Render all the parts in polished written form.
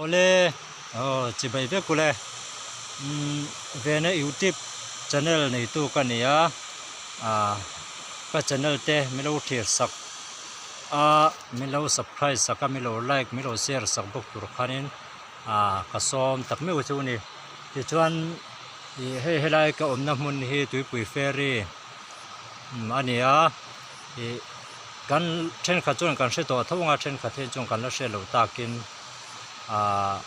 Awle aw chibai vek ule umm vena youtube channel neitu ka ni a ah ka channel te min lo thlir sak a min lo subscribe sak a min lo like min lo share sak bawk tur khanin ah ka sawm tak meuh chu a ni tichuan ih hei helai ka awmna hmun hi tuipui ferry a ni a ih kan thenkhat chuan kan hre tawh tho ang a thenkhat hi chuan kan la hriat loh takin ahh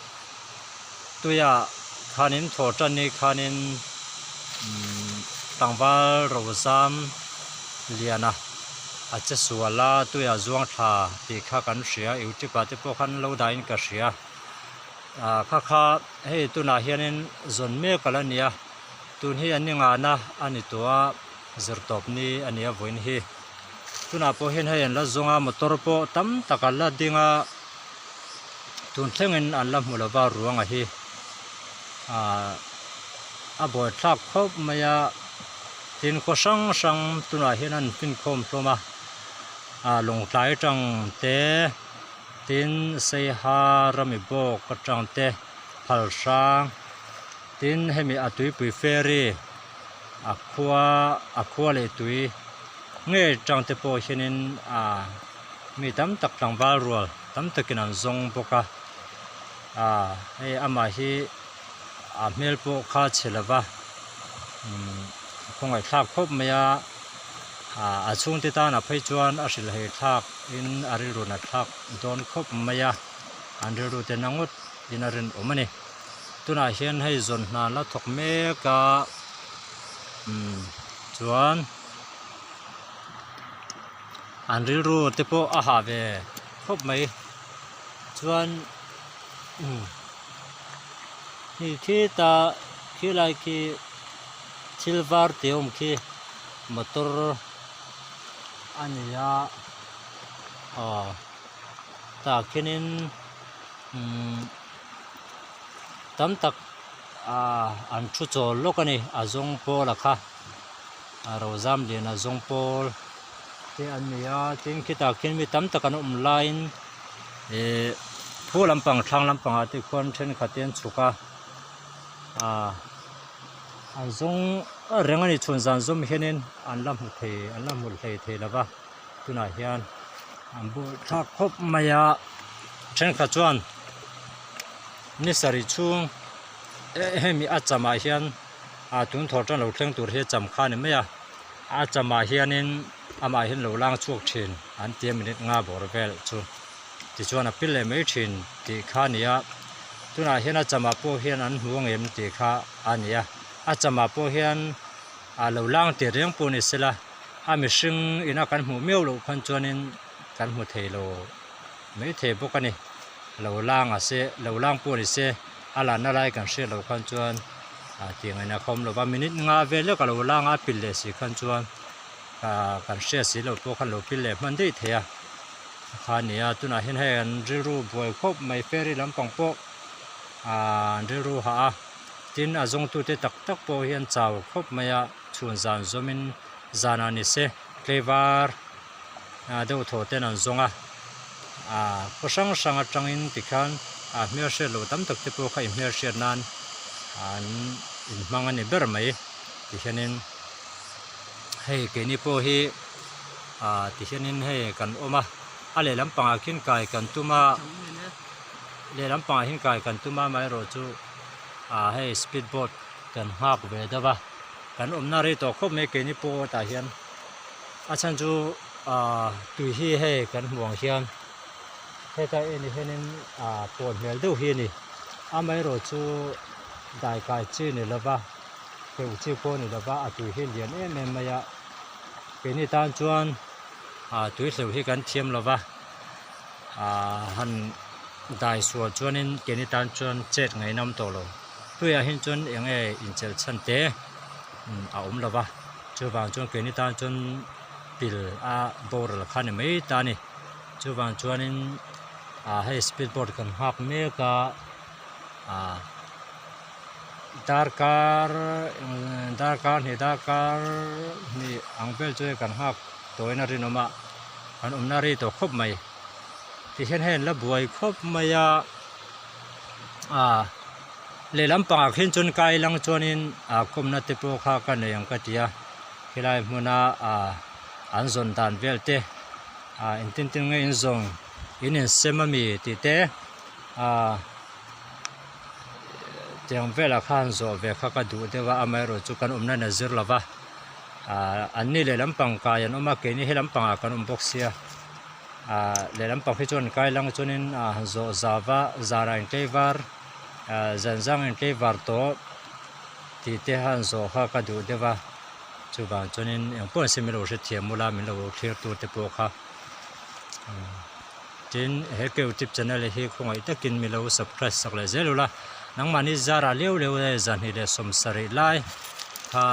tuiah khanin thaw tan ni khanin umm tlangval rozam liana a che sual a tuiah zuang thla tih kha kan hria youtube ah te pawh khan lo dahin ka hria ah kha kha hei tunah hianin zawn mek a la ni a tun hi an inngahna a ni tawh a zirtawp ni a ni a vawiin hi. Tunah pawh hian hei an la zawng a motor pawh tam tak an la ding a tun thlengin an la hmu lova ruanga hi ahh a buaithlak khawp mai a tin khaw hrang hrang tunah hian an finkhawm hlawm a ah lawngtlai atang te tin seiha rami bawk atang te phal hrang tin hemi a tuipui ferry a khua a khua leh tui nge tang te pawh hianin ah mi tam tak tlangval rual tam takin an zawng bawk a ah hei amah hi a hmel pawh kha chhe lova umm khawngaih thlak khawp mai a ah a chhungte tan ah phei chuan a hrilh hei thlak in a rilru nat thlak dawn khawp mai a an rilru te na ngawt in a rinawm a ni. Tunah hian hei zawn hna la thawk mek a umm chuan an rilru te pawh a hah ve khawp mai chuan umm hei khita khilai khi thil var tih a awm khi motor a ni a aw tah khianin umm. Tam tak ah an thu chawl lawk a ni a zawng pawl a kha a rozam lian a zawng pawl te an ni a tin khitah khian mi tam tak an awm laiin ihh thu lampang thlang lampangah te khuan thenkhat te an chhuk a ah an zawng reng a ni chhun zan zawm hianin an la hmu thei an la hmu hlei thei lo va tunah hian an bawh thlak khawp mai a thenkhat chuan ni sarih chhung hemi a chamah hian ah tun thawh tan lo thleng tur hi a cham kha a ni mai a a chamah hianin amah hian lo lang chhuak thin an ti a minute nga bawr vel chu tichuan a pil leh mai thin tih kha a ni a tunah hian a chamah pawh hian an hmu ang em tih kha a ni a a chamah pawh hian ah lo lang tih reng pawh ni sela. A mihring ina kan hmuh miau loh khan chuanin kan hmu thei lo mai thei bawk a ni lo lang a se lo lang pawh ni se a lanna lai kan hriat loh khan chuan ah tih ngaihna kha awm lo va minute nga vel lek a lo lang a pil leh si khan chuan ah kan hriat si loh pawh khan lo pil leh hman daih thei a kha a ni a tunah hian hei an rilru buai khawp mai ferry lampang pawh ah an rilru hah a tin a zawngtute tak tak pawh hi an chau khawp mai a. Chhun zan zawmin zanah ni se tleivar ah deuh thaw ten an zawng a ah khaw hrang hrang atangin tikhian ah hmelhriat loh tam tak te pawh kha inhmelhriat nan an inhmang a ni ber mai tihianin hei keini pawh hi ah tihianin hei kan awm a a lehlam pangah khian kai kan tum a lehlam pangah hian kai kan tum a amaherawhchu ah hei speed boat kan nghak ve deuh a. Kan awmna rei tawh khawp mai keini pawh tah hian a chhan chu ahh tui hi hei kan hmuh ang hian heta en hianin ahh pawn hmel deuh hi a ni amaherawh chu daikai chi ni lova hleuh chi pawh ni lova a tui hi lian em em mai a keini tan chuan ahh tui hleuh hi kan thiam lova ahh han dai sual chuanin keini tan chuan chet ngaih nawm tawh lo. Tuiah hian chuan eng nge inchelh chhan te a awm lo va chuvang chuan keini tan chuan pil a boral kha a ni mai ta a ni chuvang chuanin ah hei speed boat kan nghak mek a ah darkar darkar hnih darkar hnih ang vel chu hei kan nghak tawhin a rinawm a kan awmna rei tawh khawp mai tihian hei an la buai khawp mai a. Ah lehlam pangah khin chuan kai lang chuanin ah kawmna te pawh kha ka nei ang ka ti a helai hmuna ah an zawn dan vel te ah engtin tin nge in zawng in insem ami tih te ah tiang velah khan zawh ve kha ka duh deuh a amaherawh chu kan awmna in a zir lo va ah an ni lehlam pang kai an awm a keini helam pangah kan awm bawk sia. Ahh lehlam pang hi chuan kai lang chuanin ah han zawh zau a zarah in tlei var ah zan zang in tlei var tawh tih te han zawh kha ka duh deuh a chuvang chuanin eng pawh an min lo hrethiam ula min lo thlir tu te pawh kha tin he ka youtube channel hi khawngaih takin min lo subscribe sak leh zel ula nangmahni zarah leu leu e zahnih leh sawmsarih lai kha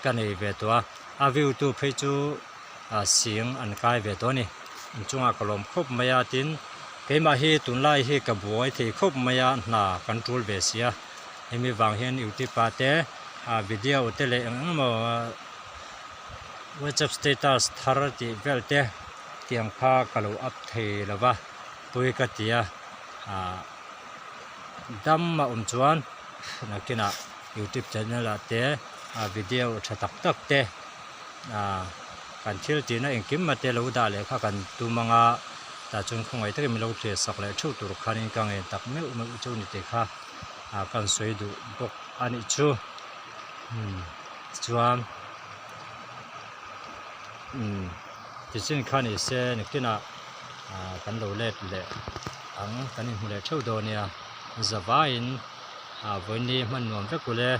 ka nei ve tawh a a view tu phei chu. ah sing an kai ve tawh a ni inchungah ka lawm khawp mai a tin keimah hi tunlai hi ka buai thei khawp mai a hna kan tul ve si a hemi vang hian youtube ah te ah video te leh eng eng emaw whatsapp status thar tih vel te tiang kha ka lo up thei lo va pui ka ti a ah dam a awm chuan nakinah youtube channel ah te ah video tha tak tak te. Ahh kan thil tihna engkim mate lo dah leh kha kan tum ang a tah chuan khawngaih takin min lo thlir sak leh theuh tur khanin ka ngen tak meuh meuh chu ni tih kha ah kan sawi duh bawk a nih chu umm tichuan umm tichin kha ni se nakinah ah kan lo let leh ang kan inhmu leh theuh dawn nia zavaiin ah vawiin ni hman nuam vek ule.